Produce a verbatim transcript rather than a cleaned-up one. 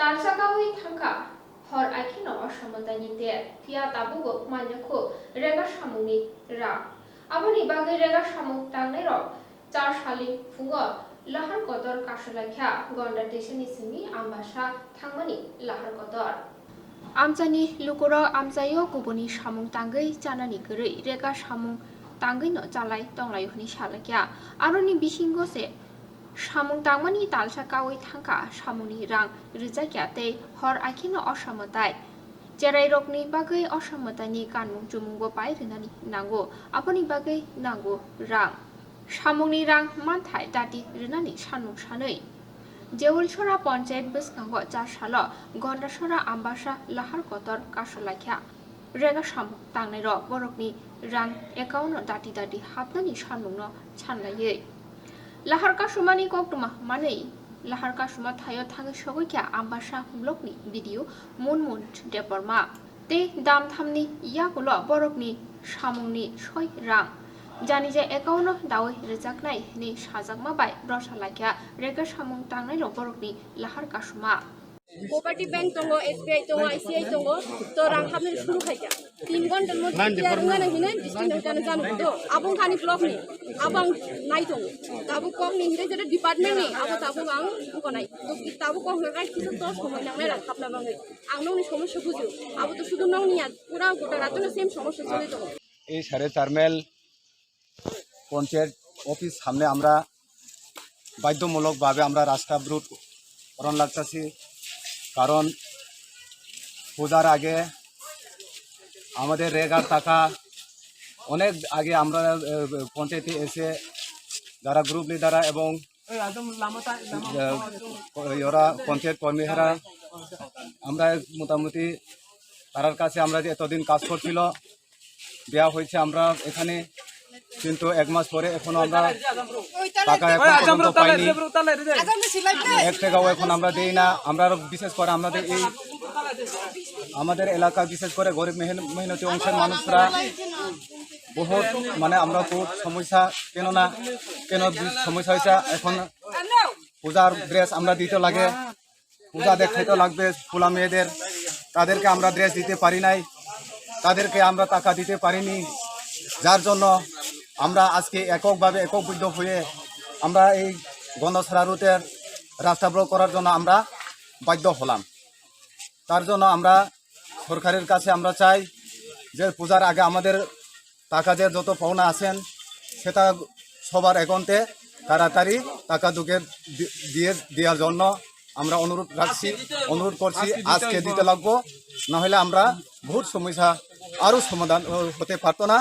Talsa kawi thangkha hor aikheno osamwtaini ter, phiya tabukbo manjakhu rega samungni rang. Aboni bagwi rega samung tangnairok char salni phungo lahar kotor kasulaikha Gonda Tisani simi Ambasa thangmani lahar kotor. Amchaini lukurok amchaio kubuni samung tangwi chanani kwrwi rega samung tangwino chalai tonglaio hwnwi salaikha. Aroni bisingo se samung tangmani talsa kawi thangkha, samungni rang rwjakya tei hor aikheno osamwtai. Cherairokni bagwi osamwtaini kanmung chumungbo pai rwnani nango, aboni bagwi nango rang. Samungni rang manthai dati rwnani sanmung sanwi. Jeulsora Panchayat bwskango char salo Gondasora Ambasa lahar kotor kasulaikha. Rega samung tangnairok borokni rang account-o dati dati hapnani samungno sanlaiwi lahar kasumani koktwma manwi lahar kasuma thaio thangwi sogwi kha Ambasa blockni B D O Munmun Debbarma tei damthamni yagulo borokni samungni soi rang jani je account-o dawi rwjaknai hwnwi sajakma bai rosa laikha rega samung tangnairok borokni lahar kasuma. Cooperative Bank tongo, S B I tongo, I C I tongo, to rang hapnani suru khaikha. Tin ghonta ni moddhe clear wngmano hinwi district ni kano jano do. Abo wngkha ani block ni, abo ang nai tongo. Tabuk kok ni hinwi jeta department ni, abo tabuk ang wngkha nai. To tabuk kok hwnka kisa to somoi nangnai rang hapna bagwi. Ang nokni somosya bujio. Abo to sudu nokni ya, pura gota rato no same somosya choli tongo. এই সাড়ে চার মাইল পঞ্চায়েত অফিস সামনে আমরা বাধ্যমূলকভাবে আমরা রাস্তা অবরোধ করান লাগতেছি। কারণ পূজার আগে আমাদের রেগার টাকা অনেক আগে আমরা, এ, পঞ্চায়েতে এসে যারা গ্রুপ লিডাররা এবং, এ, ওরা পঞ্চায়েত কর্মীরা আমরা মোটামুটি তারার কাছে আমরা যে এতদিন কাজ করছিল, দেওয়া হয়েছে আমরা এখানে, কিন্তু এক মাস পরে এখনো আমরা টাকা এখন পর্যন্ত পাইনি। এক টাকাও এখন আমরা দেই না। আমরা আরো বিশেষ করে আমাদের এই, আমাদের এলাকা, বিশেষ করে গরিব মেহন-, মেহনতি অংশের মানুষরা বহুত, মানে, আমরা খুব সমস্যা, কেননা, কেন সমস্যা হয়েছে, এখন পূজার ড্রেস আমরা দিতে লাগে, পূজা দেখাইতে লাগবে পোলা মেয়েদের, তাদেরকে আমরা ড্রেস দিতে পারি নাই, তাদেরকে আমরা টাকা দিতে পারিনি, যার জন্য আমরা আজকে এককভাবে একীভূত হয়ে আমরা এই গন্ধছড়া রুটের রাস্তা ব্লক করার জন্য আমরা বাধ্য হলাম। তার জন্য আমরা সরকারের কাছে আমরা চাই যে পূজার আগে আমাদের টাকা যে যত পাওনা আছেন, সেটা সবার অ্যাকাউন্টে তাড়াতাড়ি টাকা ঢুকে দি-, দিয়ে দেওয়ার জন্য আমরা অনুরোধ রাখছি, অনুরোধ করছি, আজকে দিতে লাগবো, না হলে আমরা বহুত সমস্যা আরো সমাধান, ও, হতে পারতো না।